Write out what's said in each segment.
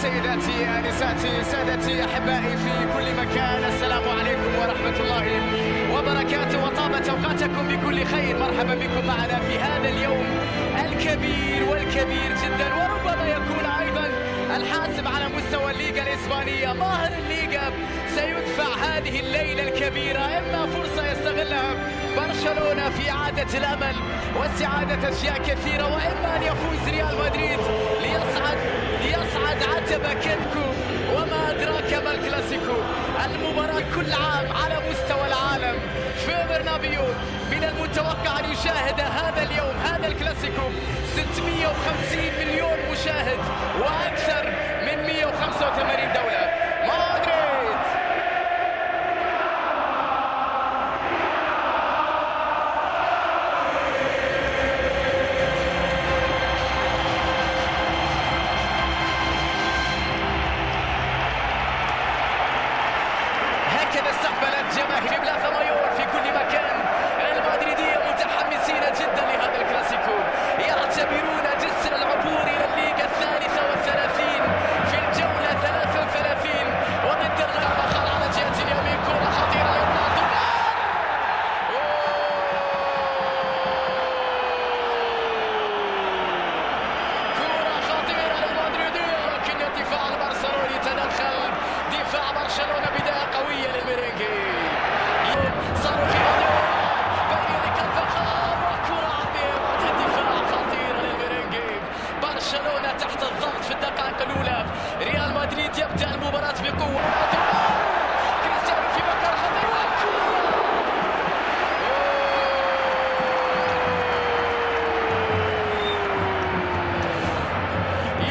سيداتي انساتي سادتي احبائي في كل مكان، السلام عليكم ورحمة الله وبركاته، وطابت اوقاتكم بكل خير. مرحبا بكم معنا في هذا اليوم الكبير والكبير جدا، وربما يكون ايضا الحاسم على مستوى الليغا الاسبانية. مهر الليغا سيدفع هذه الليلة الكبيره، اما فرصة يستغلها برشلونة في اعاده الامل واستعادة اشياء كثيرة، واما ان يفوز ريال مدريد ليصعد عتبة كنكو. وما أدراك ما الكلاسيكو، المباراة كل عام على مستوى العالم في برنابيو. من المتوقع أن يشاهد هذا اليوم هذا الكلاسيكو 650 مليون مشاهد وأكثر من 185 دولة. مدريد هكذا استقبلت جماهير بلازا مايور في كل مكان. المدريدية متحمسين جدا لهذا الكلاسيكو، يعتبرون جسر العبور إلى الليغا 33 في الجولة 33 وضد الغرب على جهة اليمين. كرة خطيرة لرونالدو، كرة خطيرة للمدريدية، لكن الدفاع البرشلوني تدخل. دفاع برشلونة بداية قوية للميرينجي. صاروخي بين كارفاخال وكرة عرضية بعد الدفاع، خطيرة للميرينجي. برشلونة تحت الضغط في الدقائق الأولى. ريال مدريد يبدأ المباراة بقوة. كريستيانو في مكان خطير والكرة،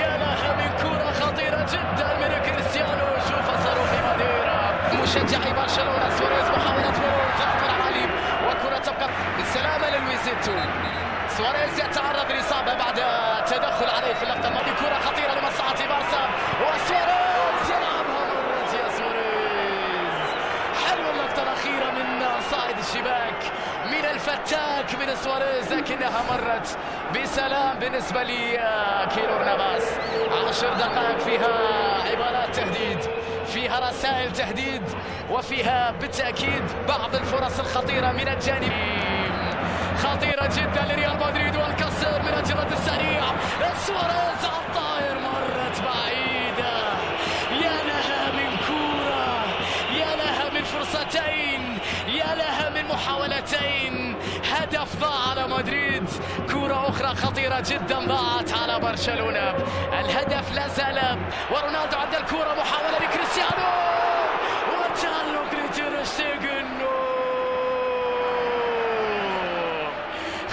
يا لها من كرة خطيرة جدا من كريستيانو. شوف صاروخ ماديرا. مشجعي برشلونة، سواريز محاولة مرور، ضغط عالي وكرة تبقى بالسلامة للويزيتو. سواريز يتعرض لإصابة بعد تدخل عليه في اللقطة الماضية. كرة خطيرة لمصلحة بارسا وسواريز يلعبها مرة، يا سواريز حلوة اللقطة الأخيرة من صائد الشباك، من الفتاك من سواريز، لكنها مرت بسلام بالنسبة لكيلور نافاس. 10 دقائق فيها عبارات تهديد، فيها رسائل تهديد، وفيها بالتأكيد بعض الفرص الخطيرة من الجانب. خطيرة جدا لريال مدريد والكسر من أجل الرد السريع. سواريز على الطاير، مرت بعيدة. يا لها من كورة، يا لها من فرصتين، يا لها من محاولتين. هدف ضاع على مدريد، كرة أخرى خطيرة جدا ضاعت على برشلونة. الهدف لا زال، ورونالدو عند الكرة، محاولة لكريستيانو وتألق لتير شتيجن.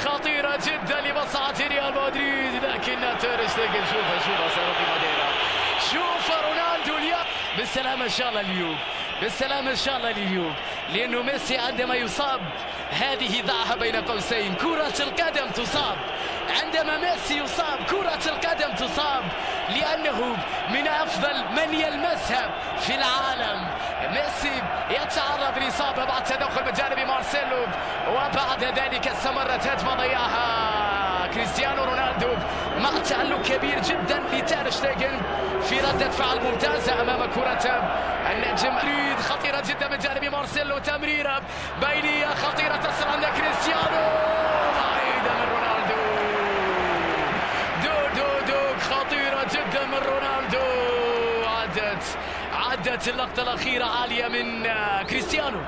خطيرة جدا لمصلحة ريال مدريد، لكن تير شتيجن، شوف شوف صاروخ ماديرا، شوف رونالدو اليوم. بالسلامة إن شاء الله اليوم، بالسلامة إن شاء الله اليوم، لأنه ميسي عندما يصاب هذه ضعها بين قوسين، كرة القدم تصاب. عندما ميسي يصاب كرة القدم تصاب، لأنه من أفضل من يلمسها في العالم. ميسي يتعرض لإصابة بعد تدخل من جانب مارسيلو، وبعد ذلك استمرت هجمة ضيعها كريستيانو رونالدو مع تألق كبير جدا لتير شتيجن في ردة فعل ممتازة أمام كرة النجم. خطيرة جدا من جانب مارسيلو، تمريرة بينية خطيرة تصل عند كريستيانو، بعيدة من رونالدو. دو دو دو، خطيرة جدا من رونالدو. عدت اللقطة الأخيرة عالية من كريستيانو.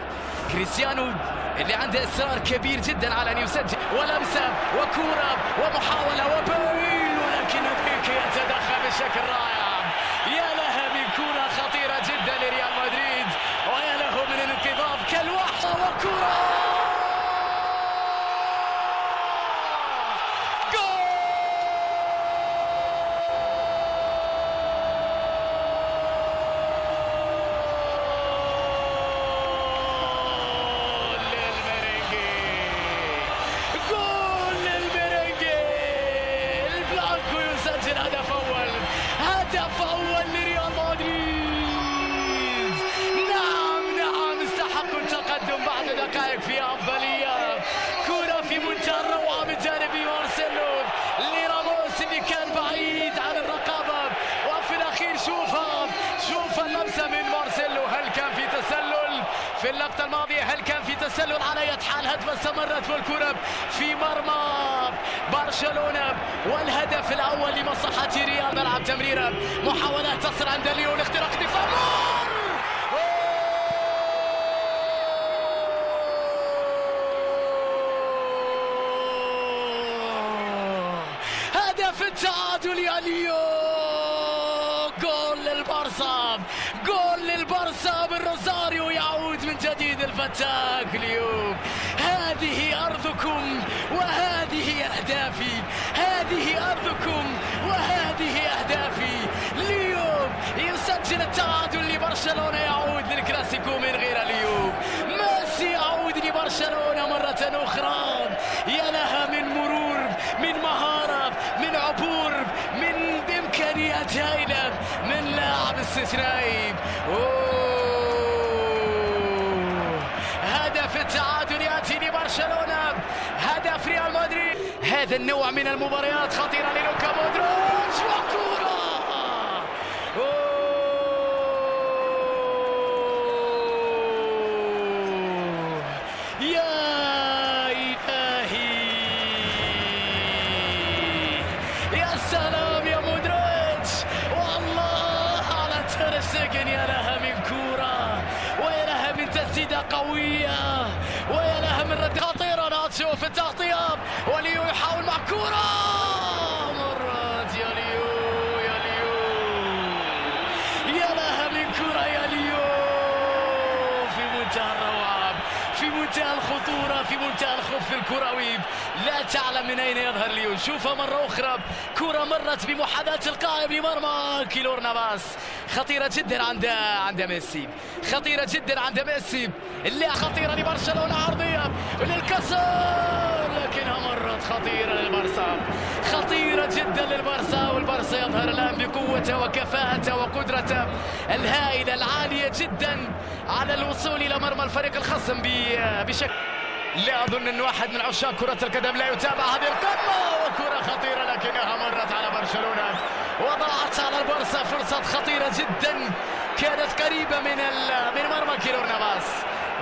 كريستيانو اللي عنده إصرار كبير جدا على أن يسجل، ولمسة وكرة ومحاولة وبيل، ولكن بيكي يتدخل بشكل رائع. يا لها من كرة خطيرة جدا لريال مدريد، ويا له من الانقضاض كالوحش وكرة جول للميرينجي، جول للميرينجي. البلانكو يسجل هدف أول، هدف أول لريال مدريد. نعم نعم، استحقوا التقدم بعد دقائق في أفضلية. كرة في منتهى الروعة من جانب مارسيلو لراموس اللي كان بعيد عن الرقابة، وفي الأخير شوفها، شوف اللمسة من مارسيلو. هل كان في تسلل في اللقطة الماضية؟ هل كان في تسلل؟ على أي حال هجمة استمرت والكرة في مرمى برشلونة، والهدف الأول لمصلحة ريال. ملعب تمريرة، محاولات تصل عند ليو، الاختراق دفاع. هدف التعادل يا ليو، جول للبارسا، جول للبارسا بالروزاريو. يعود من جديد الفتاك اليوم. هذه أرضكم وهذه أهدافي، هذه أرضكم وهذه أهدافي. ليو يسجل التعادل لبرشلونة، يعود للكلاسيكو من غير ليو. ميسي يعود لبرشلونة مرة أخرى. يا لها من مرور، من مهارة، من عبور، من إمكانيات هائلة، من لاعب استثنائي. هدف التعادل يأتي لبرشلونة، هدف ريال مدريد. هذا النوع من المباريات خطيرة للوكا مودريتش وكرة. يا إلهي، يا سلام يا مودريتش، والله على تير شتيجن. يا لها من كورة، ويا لها من تسديدة قوية، ويا لها من رد خطيرة. ناتشو في التغطية، وليو يحاول مع كورة، مرات يا ليو، يا ليو، يا لها من كورة يا ليو، في منتهى الروعة، في منتهى الخطورة، في منتهى الخبث الكروي. لا تعلم من أين يظهر ليو. شوفها مرة أخرى، كرة مرت بمحاذاة القائم لمرمى كيلور نافاس. خطيرة جدا عند ميسي، خطيرة جدا عند ميسي. اللي خطيرة لبرشلونة، عرضية للكسر، لكنها مرت خطيرة للبارسا، خطيرة جدا للبارسا. والبارسا يظهر الآن بقوته وكفاءته وقدرته الهائلة العالية جدا على الوصول إلى مرمى الفريق الخصم بشكل لا أظن أن واحد من عشاق كرة القدم لا يتابع هذه القمة. وكرة خطيرة لكنها مرت على برشلونة وضاعت على البارسا فرصة خطيرة جدا كانت قريبة من مرمى كيلور نافاس.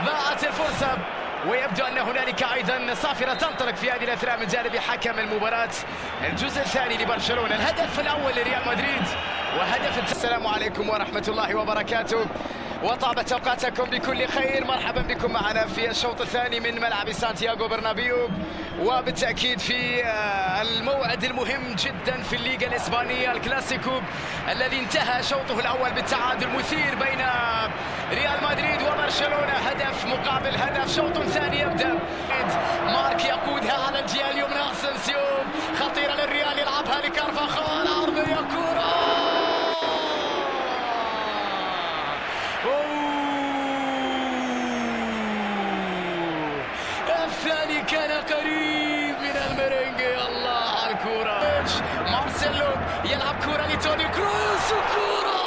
ضاعت الفرصة، ويبدو أن هنالك أيضا صافرة تنطلق في هذه الأثناء من جانب حكم المباراة. الجزء الثاني لبرشلونة، الهدف الأول لريال مدريد وهدف. السلام عليكم ورحمة الله وبركاته، وطابت أوقاتكم بكل خير. مرحبا بكم معنا في الشوط الثاني من ملعب سانتياغو برنابيو، وبالتأكيد في الموعد المهم جدا في الليغا الإسبانية، الكلاسيكو الذي انتهى شوطه الأول بالتعادل المثير بين ريال مدريد وبرشلونة، هدف مقابل هدف. شوط ثاني يبدأ، مارك يقودها على الجهة اليمنى، أسنسيو خطيرة للريال، يلعبها لكارفاخال، عرضية كرة. الثاني كان قريب من الميرينجي. الله على الكرة. مارسيلو يلعب كرة لتوني كروس، وكرة،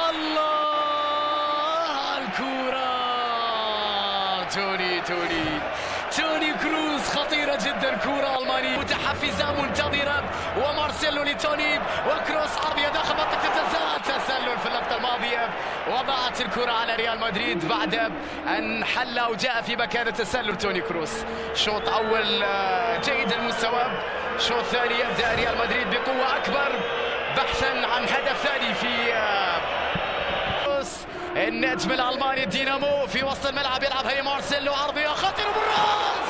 الله على الكرة. توني توني توني كروز خطيرة جدا، كرة ألمانية متحفزة منتظرة، ومارسيلو لتوني، وكروس عرضية داخل منطقة الجزاء. تسلل في اللقطة الماضية، وضعت الكرة على ريال مدريد بعد أن حل وجاء في مكان التسلل توني كروس. شوط أول جيد المستوى، شوط ثاني يبدأ ريال مدريد بقوة أكبر بحثا عن هدف ثاني في النجم الألماني الدينامو في وسط الملعب، يلعبها لمارسيلو، عرضية خطيرة بالراس.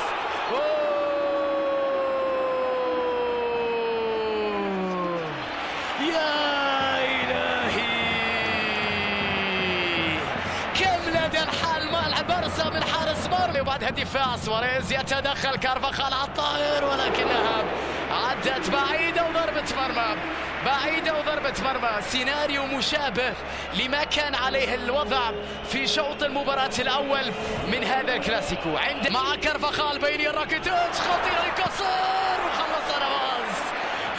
يا إلهي، كم لدى الحال مع البارسا من حارس مرمى. وبعدها دفاع سواريز يتدخل، كارفاخال على الطائر، ولكنها عدت بعيدة وضربة مرمى، بعيدة وضربة مرمى. سيناريو مشابه لما كان عليه الوضع في شوط المباراة الأول من هذا الكلاسيكو. عند مع كارفاخال بين راكيتيتش، خطيرة لكسر، وخلص نافاس،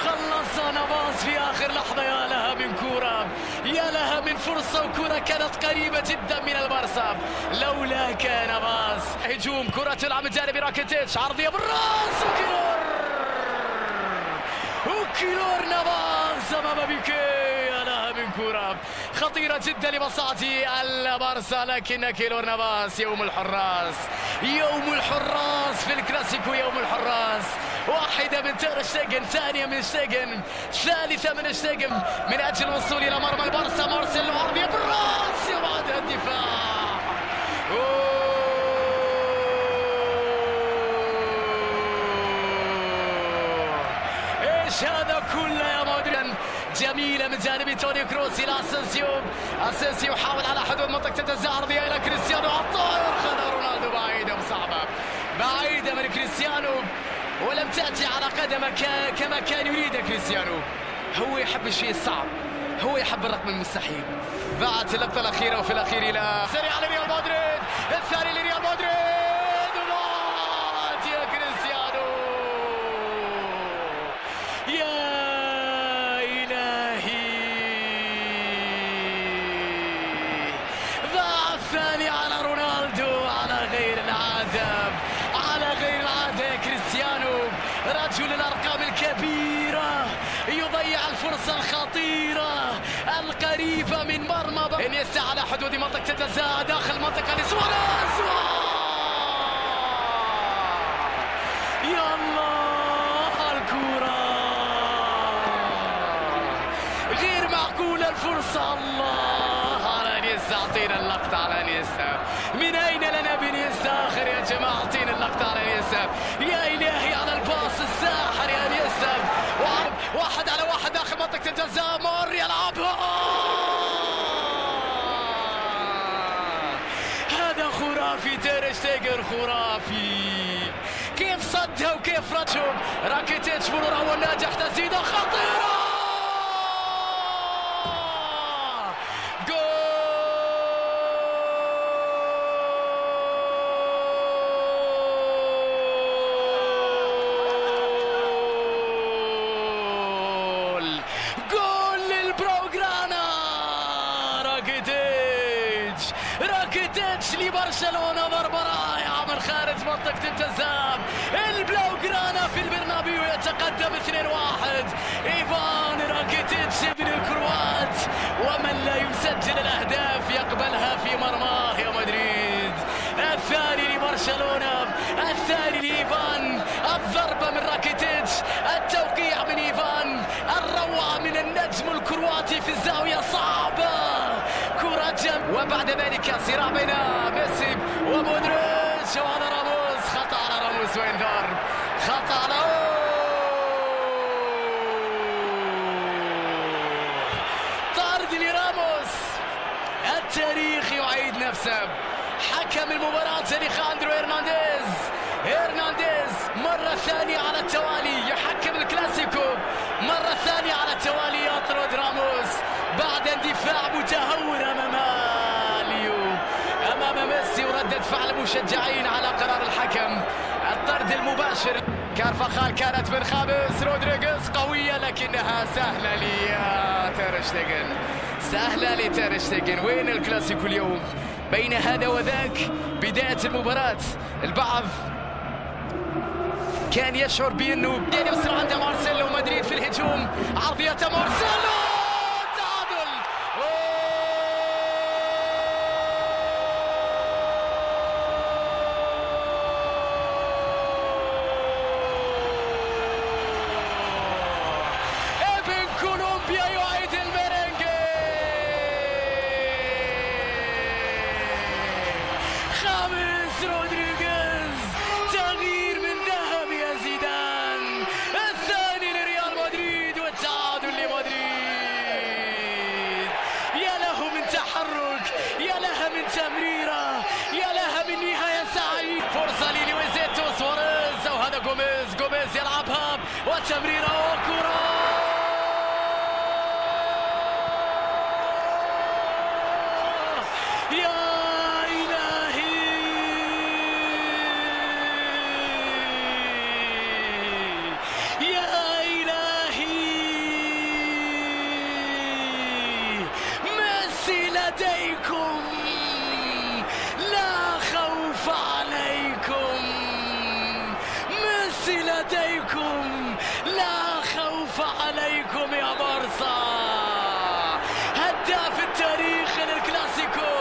خلص نافاس في آخر لحظة. يا لها من كورة، يا لها من فرصة، وكرة كانت قريبة جدا من البارسا لولا كان نافاس. هجوم، كرة تلعب من جانب راكيتيتش، عرضية بالراس، وكيلور، كيلور نافاس امام بيكي. يا لها من كرة خطيرة جدا لمصلحة البارسا، لكن كيلور نافاس يوم الحراس، يوم الحراس في الكلاسيكو، يوم الحراس. واحدة من تير شتيجن، ثانية من شتيجن، ثالثة من شتيجن من أجل الوصول إلى مرمى البارسا. مارسيلو عرضية بالراس وبعدها الدفاع. ايش هذا كله يا مودريان؟ جميلة من جانب توني كروس إلى أسنسيو. أسنسيو حاول على حدود منطقة الجزاء، عرضية إلى كريستيانو، الطائر خذها رونالدو بعيدة وصعبة، بعيدة من كريستيانو ولم تأتي على قدمه كما كان يريد كريستيانو. هو يحب الشيء الصعب، هو يحب الرقم المستحيل. ضاعت اللقطة الأخيرة، وفي الأخير إلى سريعة لريال مدريد، الثاني لريال مدريد، وضاعت يا كريستيانو، يا إلهي، ضاع الثاني على رونالدو على غير العادة، على غير العادة يا كريستيانو، رجل الأرقام الكبيرة يضيع الفرصة الخطيرة القريبة من مرمى. انيستا على حدود منطقة الجزاء، داخل منطقة لسواريز، يا الله الكرة غير معقولة الفرصة. الله على انيستا، اعطينا اللقطة على انيستا، من اين لنا بانيستا اخر يا جماعة؟ اعطينا اللقطة على انيستا، يا الهي على الباص الساحر يا انيستا. واحد على واحد داخل منطقة الجزاء، مر يلعبها، هذا خرافي، تير شتيجن خرافي، كيف صدها وكيف رجل. راكيتيتش مرور اول ناجح، تسديده خطيره، جول جول للبروغرانا. راكيتيتش، راكيتيتش لبرشلونة، ضربة رائعة من خارج منطقة الجزاء. البلوغرانا في البرنابيو يتقدم 2-1. إيفان راكيتيتش ابن الكروات، ومن لا يسجل الأهداف يقبلها في مرماه يا مدريد. الثاني لبرشلونة، الثاني لإيفان، الضربة من راكيتيتش، التوقيع من إيفان، الروعة من النجم الكرواتي في الزاوية صعبة، كرة جنب. وبعد ذلك صراع بين ميسي ومودريتش، وهذا راموس، خطأ على راموس وإنذار، خطأ على طرد لراموس. التاريخ يعيد نفسه. حكم المباراة أليخاندرو هرنانديز، هرنانديز مرة ثانية على التوالي يحكم الكلاسيكو، مرة ثانية على التوالي يطرد راموس بعد اندفاع متهور أمام ليو، أمام ميسي، وردة فعل المشجعين على قرار الحكم، الطرد المباشر. كارفاخال كانت من خامس رودريغيز قوية لكنها سهلة لتير شتيجن، سهلة لتير شتيجن. وين الكلاسيكو اليوم بين هذا وذاك؟ بداية المباراة البعض كان يشعر بأنه يوصل عند مارسيلو، مدريد في الهجوم، عرضية مارسيلو، تعادل. ابن كولومبيا يعيد الميرينجي، خامس رودريغيز، تغيير من ذهب يا زيدان، الثاني لريال مدريد والتعادل لمدريد. يا له من تحرك، يا لها من تمريرة، يا لها من نهاية سعيد. فرصة للويزيتو سواريز، وهذا جوميز، جوميز يلعبها وتمريرة وكرة، يا إلهي، يا إلهي، ميسي لديكم، لا خوف عليكم، ميسي لديكم، لا عليكم يا بارسا. هداف التاريخ للكلاسيكو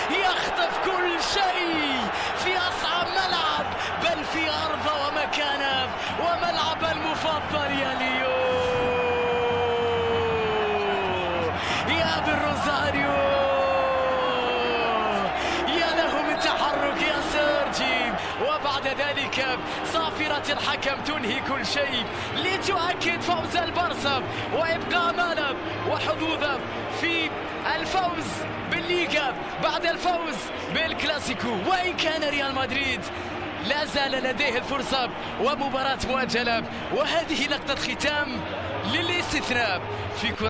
يخطف كل شيء في أصعب ملعب، بل في أرضه ومكانه وملعب المفضل يا ليو، يا بالروزاريو. يا له من تحرك يا سيرجي. وبعد ذلك صافرة الحكم تنهي كل شيء لتؤكد فوز البارسا وإبقاء آماله وحظوظه في الفوز بالليغا بعد الفوز بالكلاسيكو. وإن كان ريال مدريد لا زال لديه الفرصة ومباراة مؤجلة، وهذه لقطة ختام للاستثناء في كرة